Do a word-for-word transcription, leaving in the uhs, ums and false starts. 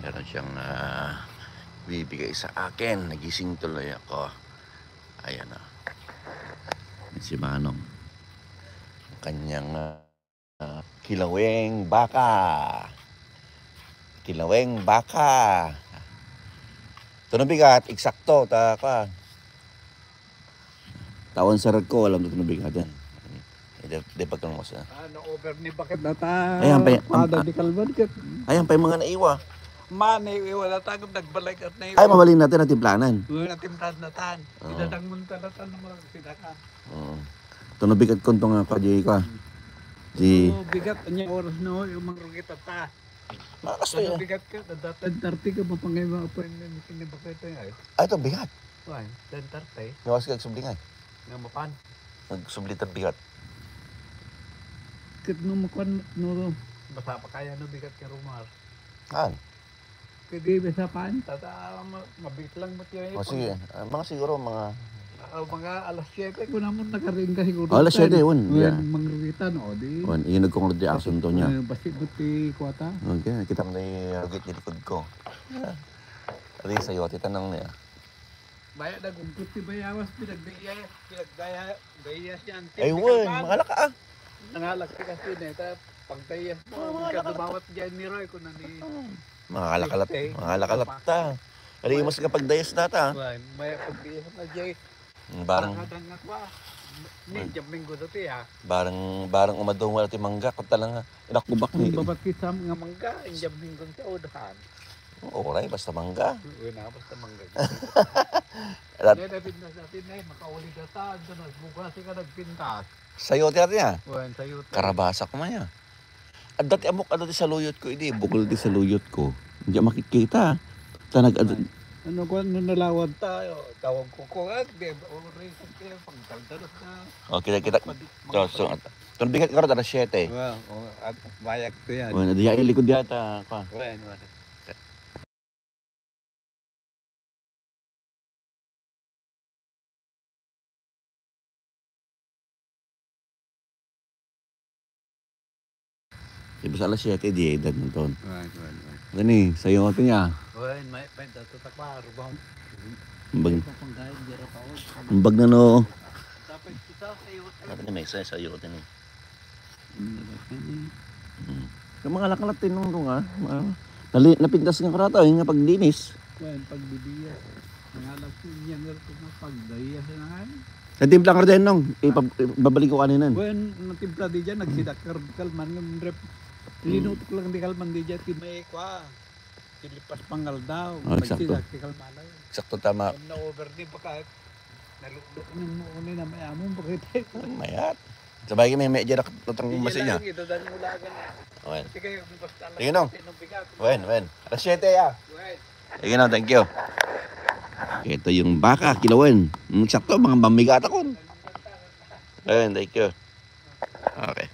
Meron siyang, ah, bibigay sa akin. Nagising tuloy ako. Ayan, ah. Yan si Manong. Ang kanyang, ah, kilaweng baka. Kilaweng baka. Ito na bigat, eksakto. Ta, kuwan. Taon sa rag ko, alam na ito na bigat yan. Di, di pagkalungos na. Ah, na-over ni bakit nata. Ayan pa y-, pada am-, di kalban ket. Ayan pa yung mga naiwa. Mani, iwa na tagom, nagbalik at naiwa. Ay, mabalin natin natimplanan. Wala natimplanan natan. Oo. Idadangmun ta natan ng mga sidaka. Oo. Ito na bigat ko ito nga pa, Jay, ka. Di. Oo, bigat. Anya oras na, oh, yung mga rugit at ta. Makas Ano na yan. Bigat ka? Datan thirty ka, mapangay mga appointment, hindi ba kayo tayo, ay? Ah, ito, bigat. Kuan, ten thirty. Gawas ka, nagsubli nga eh. Nga mapan. Nagsubli ta bigat. Ket no makuan, no, no. Basta pa kaya no bigat ka rumar. Haan? Kedi basta pan, tata, ma-, mabit lang mo tiyo. O, sige. Ah, mga siguro, mga Ah, mga alas siyete, kuna mo nakaring ka siguro. Alas siyete, wen, yeah. Wen, mangrugitan, o, di. Wen, inuneg ko nga di asunto niya. Eh, basi mo ti kuwata. Okay, kita mo na yung rugit di likod ko. Ah. Adi, sayo, ti tanong niya. Baya nagungkot ti bayawas, pinagdaya, pinagdaya, daya siya, ang Ay, wen, tindikan. Makalaka, ah. Nangalak ti kasi na, ta, pagdaya mo, Mga, mga ka nakalak. Dumawat dyan ni Roy, kung nani. Ah, mga kalakalat, Fifty. Mga kalakalat ta. Ali, mas kapagdayas na ta. Wen, may pagdaya na, Jay. Barang Pagkadang nga kwa, ni Wen. Jam Minggo dati, ah. Barang, barang umadong wala ti mangga, kung talaga, inakubak ni. Ang babat kita nga mangga, ang Jam Minggo sa udahan. Oray, basta mangga. Uy, na, basta mangga. Rat- Dahil napintas natin na eh, makauli na ta, ando na, bugas ka nagpintas. Sayo ti ati, ah. Wen, sayo ti. Karabasa ko maya. Adda ti amok, adda ti saluyot ko, idi, bukol ti saluyot ko. Hindi makikita. Ta nag-, Ay. Ano ko, ano nalawag tayo? Tawag ko ko, ah, di, oray sa kaya, pagdaldalos na. O, kita, kita. Pag-, So, so, magpag- itong bigat ko, alas siyete. Well, o, at bayag ko yan. Well, diya ilikod yata, pa. Wen, wen. Di ba sa alas siyete, di edad na ton? Right, right, right. Gani, sayo nga niya. Well, may, may dato takwa, rubang. Ambag. May papanggayan, di ra pa, oh. Ambag na no. Dapat kita, sayo. Dapat na may isa, sayo ka ni. Hmm. Hmm. Yung mga laklak tinungtong, ah. Ah. Nali-, napintas nga karata, yung nga pagdinis. Well, pagbibiya. Mga laklak niya nga pagdaya sa nangan. Natimpla ka rin, Nong. Ipa-, ibabalik ko kanina. Wen, natimpla di dyan, nagsidak ka rin, kalman nga rep. Hmm. Linutok lang di kalman di dyan, ti may kwa. Ti lipas pangaldaw, Oh, eksakto. Nagsidak ti kalman. Eksakto, tama. Wen, na-over di baka, naluklo ng muuni na may amon, bakit? Mayat. Sabay kami, may dyan nakatang Di basa lang, niya. Ito dan mo lang. Wen. Sige, basta lang. Sige, Nong. Wen, wen. Alas siyete, ah. Wen. Sige na, thank you. Ito yung baka, kilawen. Mm, sakto, mga mamigata kun. Ayun, thank you. Okay.